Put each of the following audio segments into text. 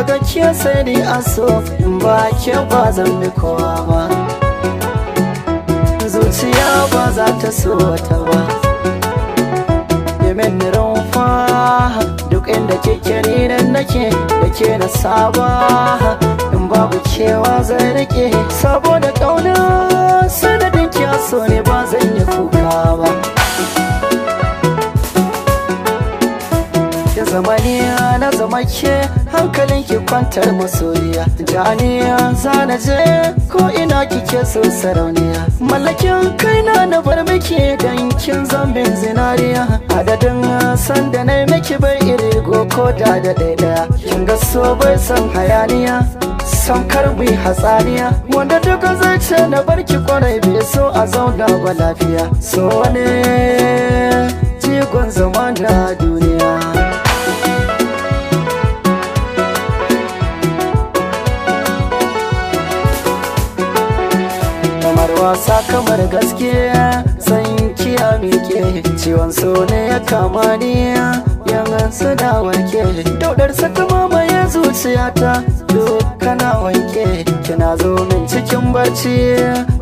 Daga ke sai ni aso, in ba ke ba zan bi kowa ba. Zuciya ba za ta so wata ba. Yemen rumfa, duk inda kike ni nan nake, da ke na saba. In babu kewa zai rike, saboda ƙauna sanadin ki so ne ba zan yi kuka ba. Ya zama ni na zama ke, hankalin ki kwantar masoyiya. Janiya zana je ko ina kike so sarauniya. Mallakin kaina na bar miki dan kin zambin zinariya. Adadin sanda na miki bai iri ko da da ɗaya. Kin ga so bai san hayaniya, samkar mai hatsaniya. Wanda duka zai ce na barki kwarai bai so a zauna ba lafiya. So ne jigon zama na duniya. Kamar wasa kamar gaskiya, san kiya miƙe. Ciwon so ne ya kama ni, yan suna warke. Daudar saka mamaye zuciyata, kana wanke. Kina zo min cikin barci,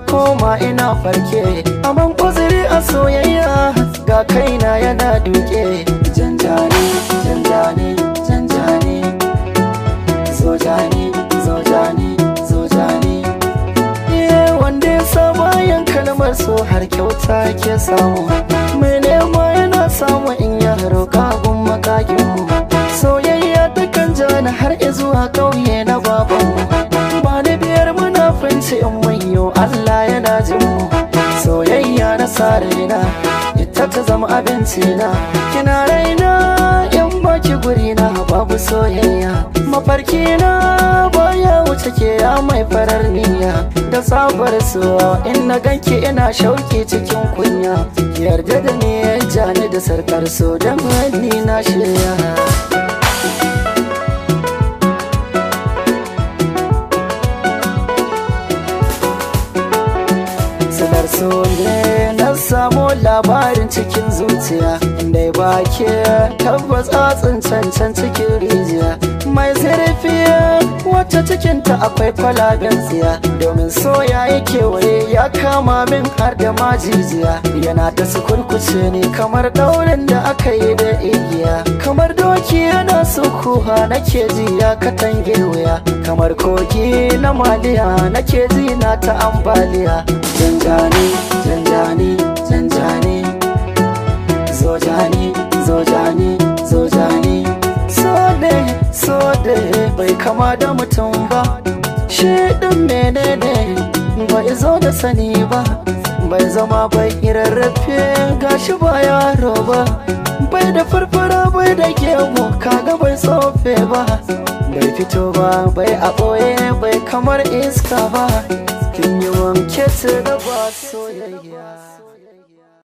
koma ina farke. Aman uzuri a soyayya, ga kaina yana duke. Janjani, janjani, janjani. Zo jani, zo jani, zo jani. Wanda ya sa bayan kalmar so har kyauta ke samu. Mai nema yana samu in ya roƙa gun makaginmu. Soyayya takan jani har izuwa ƙauye na babanmu. Ba da biyar munafunci in manyo Allah yana jinmu. Soyayya na sa raina, ita ta zama abinci na. Kina raina in baki guri na babu soyayya. Mafarki na baya wuce ke ya mai farar niyya. Da tsabar so in na ganki ina shauki cikin kunya. Ki yarda da ni jani da sarkar so dan ni na shirya. Sanar so ne na samu labarin cikin zuciya. Inda ba ke tabbas a cancan cikin rijiya. Mai zurfi wacce cikinta akwai kwalaben tsiya. Domin soya ya kewaye ya kama min har da majijiya. Yana ta sukurkuce ne kamar daurin da aka yi da igiya. Kamar doki yana sukuwa nake ji ya katange wuya. Kamar kogi na maliya nake ji na ta ambaliya. Janjani, janjani, janjani. Zo jani, zo jani, zo jani. So ne bai kama da mutum ba. Shi ɗin menene bai zo da sani ba. Bai zama bai rarrafe gashi ba yaro ba. Bai da farfara bai da gemu kaga bai tsofe ba. Bai fito ba bai a ɓoye bai kamar iska ba. Kin yi wanke da ba soyayya.